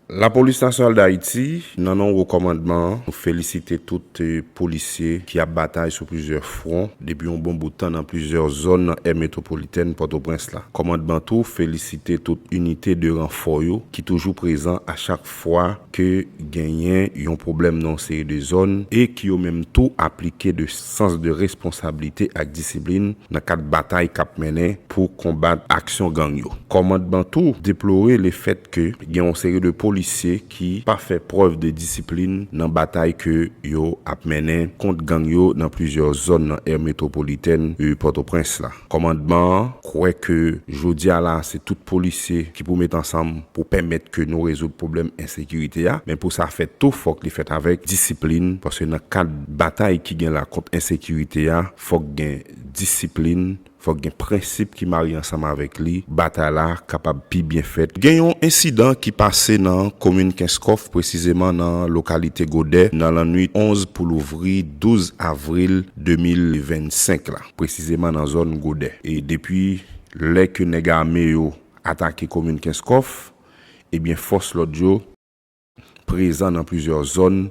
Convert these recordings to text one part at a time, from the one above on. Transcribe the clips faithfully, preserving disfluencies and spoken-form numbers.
Lapolis Nasyonal d Ayiti, nan non wo kòmandman an, nou felisite tout, eh, polisye ki ap batay sou plizyè fwon depi yon bon bout tan nan plizyè zòn nan è metwopolitèn Pòtoprens la. Kòmandman tou felisite tout inite de ranfò yo ki toujou prezan a chak fwa ke genyen yon pwoblèm nan yon seri de zòn e ki yo menm tou aplike de sans de responsablite ak disiplin nan kad batay k ap mennen pou konbat aksyon gang yo. Kòmandman tou deplore lefèt ke gen yon seri de polisye ki pa fè prèv de disiplin nan batay ke yo ap mennen kont gang yo nan plizyè zòn nan è metwopolitèn, eh, Pòtoprens la. Kòmandman an kwè ke jodi a la, se tout polisye ki pou met ansanm pou pèmèt ke nou rezoud pwoblèm ensekirite a. Men pou sa fèt tou, fòk li fèt avèk disiplin, paske nan kad batay ki gen la kont ensekirite a, fòk gen disiplin, fòk gen prensip ki marye ansanm avèk li, batay la kapab pi byen fèt. Gen yon ensidan ki pase nan komin Kenskòf, presizeman nan lokalite Godè, nan lannwit onz pou louvri douz avril de mil vennsenk la, presizeman nan zòn Godè. E depi lè ke nèg ame yo atake komin Kenskòf, ebyen, fòs lòd yo prezan nan plizyè zòn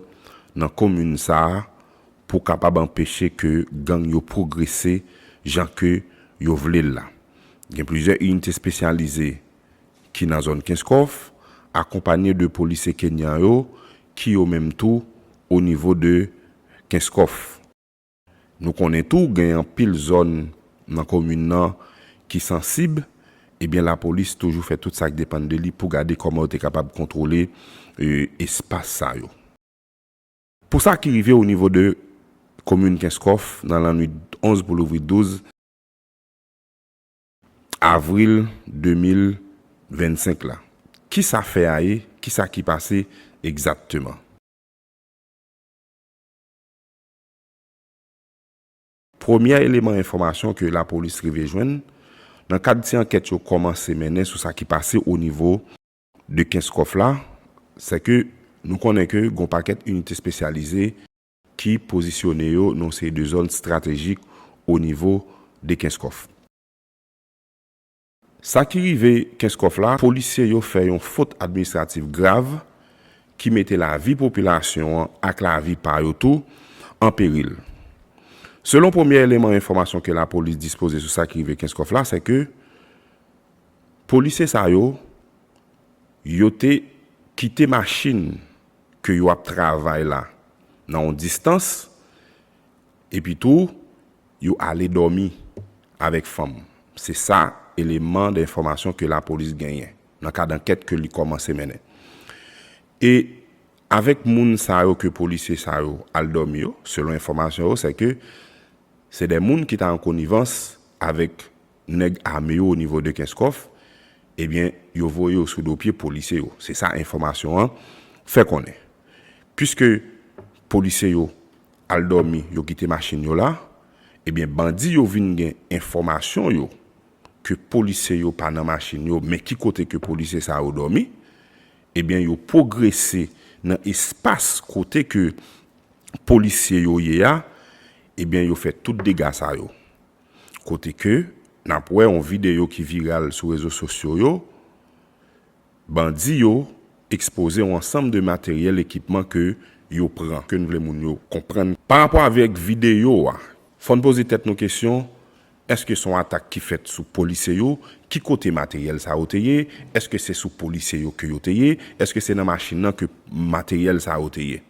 nan komin sa a pou kapab anpeche ke gang yo pwogrese jan ke yo vle l la. Gen plizyè inite espesyalize ki nan zòn Kenskòf, akonpanye de polisye kenyan yo ki yo menm tou o nivo de Kenskòf. Nou konnen tou gen anpil zòn nan komin nan ki sansib, ebyen lapolis toujou fè tout sa k depann de li pou gade kòman yo te kapab kontwole, e, espas sa yo. Pou sa ki rive o nivo de komin Kenskòf, nan lannwit onz pou louvri douz avril de mil vennsenk la, kisa fè a ye? Kisa ki pase egzakteman? Premye eleman enfòmasyon ke lapolis rive jwenn, nan kad ti ankèt yo kòmanse mennen sou sa ki pase o nivo de Kenskòf la, se ke nou konnen ke gon pakèt inite espesyalize ki pozisyone yo nan yon seri de zòn estratejik o nivo de Kenskòf. Sa ki rive Kenskòf la, polisye yo fè yon fot administrativ grav ki mete lavi popilasyon an ak lavi pa yo tou an peril. Selon premye eleman enfòmasyon ke lapolis dispoze sou sa ki rive Kenskòf la, se ke polisye sa yo, yo te kite machin ke yo ap travay la nan yon distans, epi tou, yo ale dòmi avèk fanm. Se sa eleman de enfòmasyon ke lapolis genyen nan kad ankèt ke li kòmanse mennen. E avèk moun sa yo ke polisye sa yo al dòmi yo, selon enfòmasyon yo, se ke se de moun ki ta an konivans avèk nèg ame yo o nivo de Kenskòf, ebyen, yo voye yo sou do pye polisye yo. Se sa enfòmasyon an fè konnen. Piske polisye yo al dòmi, yo kite machin yo la, ebyen, bandi yo vin gen enfòmasyon yo ke polisye yo pa nan machin yo, men ki kote ke polisye sa yo dòmi, ebyen, yo pwogrese nan espas kote ke polisye yo ye a, ebyen, yo fè tout dega sa yo. Kote ke n ap wè yon videyo ki viral sou rezo sosyo yo, bandi yo ekspoze yon ansanm de materyèl, ekipman ke yo pran, ke n vle moun yo konprann. Pa rapò avèk videyo a, fò n poze tèt nou kesyon, èske se yon atak ki fèt sou polisye yo? Ki kote materyèl sa yo te ye? Èske se sou polisye yo ke yo te ye? Èske se nan machin nan ke materyèl sa yo te ye?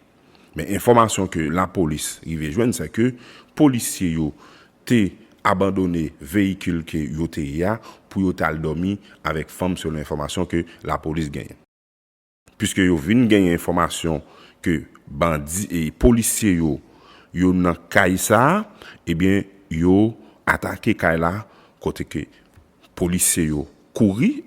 Men enfòmasyon ke lapolis rive jwenn, se ke polisye yo te abandone veyikil ke yo te ye a pou yo t al dòmi avèk fanm, selon enfòmasyon ke lapolis genyen. Piske yo vin genyen enfòmasyon ke bandi e polisye yo, yo nan kay sa a, ebyen, yo atake kay la, kote ke polisye yo kouri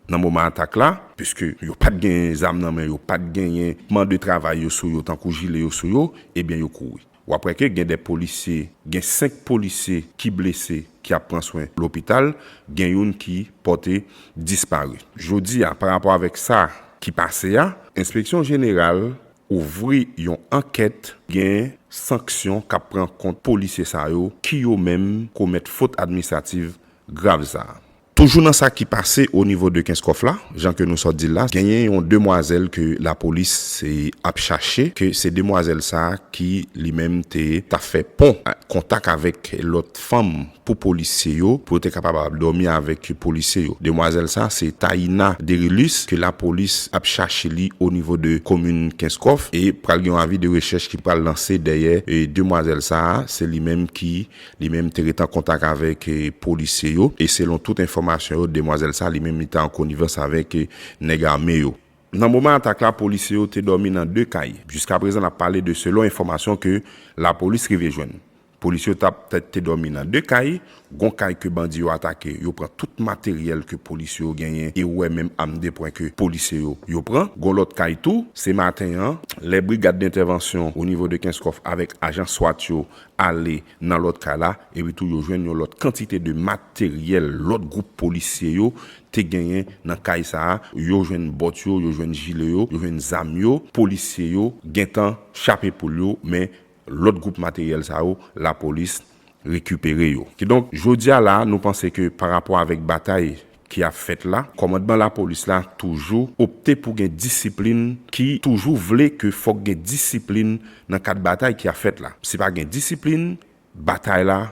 nan moman atak la, piske yo pa t gen zam nan men yo, pa t genyen ekipman de travay yo sou yo, tankou jile yo sou yo, ebyen, yo kouri. W ap wè ke gen de polisye, gen senk polisye ki blese, ki ap pran swen lopital, gen youn ki pòte dispare. Jodi a, pa rapò avèk sa ki pase a, Enspeksyon Jeneral ouvri yon ankèt, gen sanksyon k ap pran kont polisye sa yo ki yo menm komèt fot administrativ grav sa a. Toujou nan sa ki pase o nivo de Kenskòf la, jan ke nou sot di l la, genyen yon demwazèl ke lapolis se ap chache, ke se demwazèl sa a ki li menm te ta fè pon, kontak avèk lòt fanm pou polisye yo, pou yo te kapab ap dòmi avèk polisye yo. Demwazèl sa, se Taina Derilus, ke lapolis ap chache li o nivo de komin Kenskòf, e pral gen yon avi de rechèch ki pral lanse dèyè, e demwazèl sa, se li menm ki, li menm te ret an kontak avèk, e polisye yo, e selon tout enfòmasyon yo, demwazèl sa, li menm li te an konivans avèk, e nèg ame yo. Nan moman atak la, polisye yo te dòmi nan de kay. Jiskaprezan, n ap pale de selon enfòmasyon ke lapolis rive jwenn. Polisye yo t ap te, te dòmi nan de kay. Gon kay ke bandi yo atake, yo pran tout materyèl ke polisye yo genyen, e ou wè menm am de pwen ke polisye yo, yo pran. Gon lòt kay tou, se maten an, lè brigad dentèvansyon o nivo de Kenskòf avèk ajan swat yo ale nan lòt kay la, epi tou yo jwenn yon lòt kantite de materyèl lòt gwoup polisye yo te genyen nan kay sa a. Yo jwenn bòt yo, yo jwenn jile yo, yo jwenn zam yo, polisye yo gentan chape poul yo, men lòt gwoup materyèl sa yo, lapolis rekipere yo. Kidonk, jodi a la, nou panse ke pa rapò avèk batay ki ap fèt la, kòmandman lapolis la toujou opte pou gen disiplin, ki toujou vle ke fòk gen disiplin nan kad batay ki ap fèt la. Si pa gen disiplin, batay la,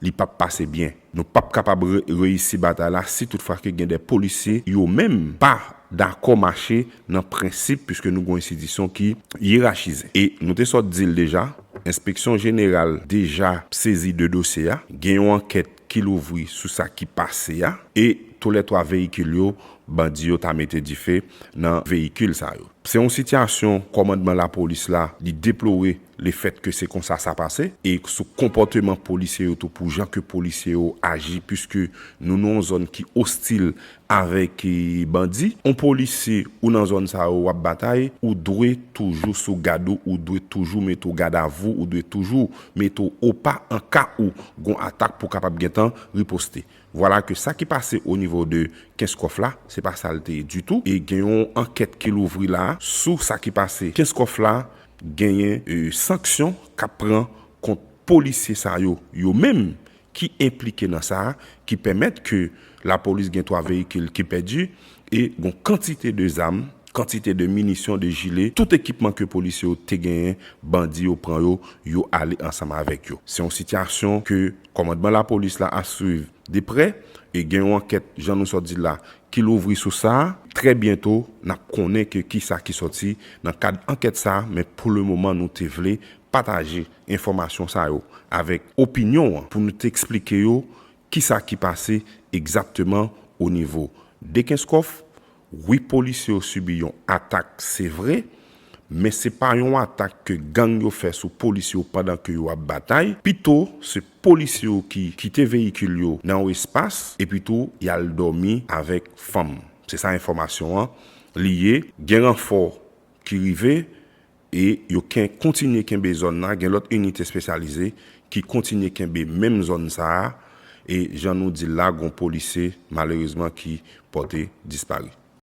li p ap pase byen. Nou p ap kapab re-, reyisi batay la si toutfwa ke gen de polisye yo menm pa dakò mache nan prensip, piske nou gen yon enstitisyon ki yerachize. E nou te sot di l deja, Enspeksyon Jeneral deja sezi de dosye a, gen yon ankèt ki louvri sou sa ki pase a, e toulètwa veyikil yo, bandi yo ta mete dife nan veyikil sa yo. Se yon sitiyasyon kòmandman lapolis la, li deplore lefèt ke se konsa sa pase, e sou konpòteman polisye yo tou, pou jan ke polisye yo aji, piske nou nan yon zòn ki ostil avèk, e, bandi. Yon polisye ou nan zòn sa yo w ap batay, ou dwe toujou sou gad ou, ou dwe toujou mete w gadavou, ou dwe toujou mete w opa an ka ou gon atak pou kapab gentan riposte. Vwala ke sa ki pase o nivo de Kenskòf la, se pa sa l te ye ditou. E gen yon ankèt ki louvri la sou sa ki pase Kenskòf la, genyen, e, sanksyon k ap pran kont polisye sa yo, yo menm ki enplike nan sa a, ki pèmèt ke lapolis gen twa veyikil ki pèdi, e gon kantite de zam, kantite de minisyon, de jile, tout ekipman ke polisye yo te genyen, bandi yo pran yo, yo ale ansanm avèk yo. Se yon sitiyasyon ke kòmandman lapolis la ap swiv de prè, e gen yon ankèt, jan nou sot di la, ki louvri sou sa. Trè byento, n ap konnen ke kisa ki sòti nan kad ankèt sa, men pou le moman, nou te vle pataje enfòmasyon sa yo avèk opinyon an, pou nou te eksplike yo kisa ki pase egzakteman o nivo de Kenskòf. Wi, polisye yo sibi yon atak, se vre, men se pa yon atak ke gang yo fè sou polisye yo pandan ke yo ap batay. Pito, se polisye yo ki kite veyikil yo nan yon espas, epi tou, y al dòmi avèk fanm. Se sa enfòmasyon an li ye. Gen ranfò ki rive, e yo ken-, kontinye kenbe zòn nan. Gen lòt inite espesyalize ki kontinye kenbe menm zòn sa a, e jan nou di l la, gon polisye, malerezman, ki pòte dispari.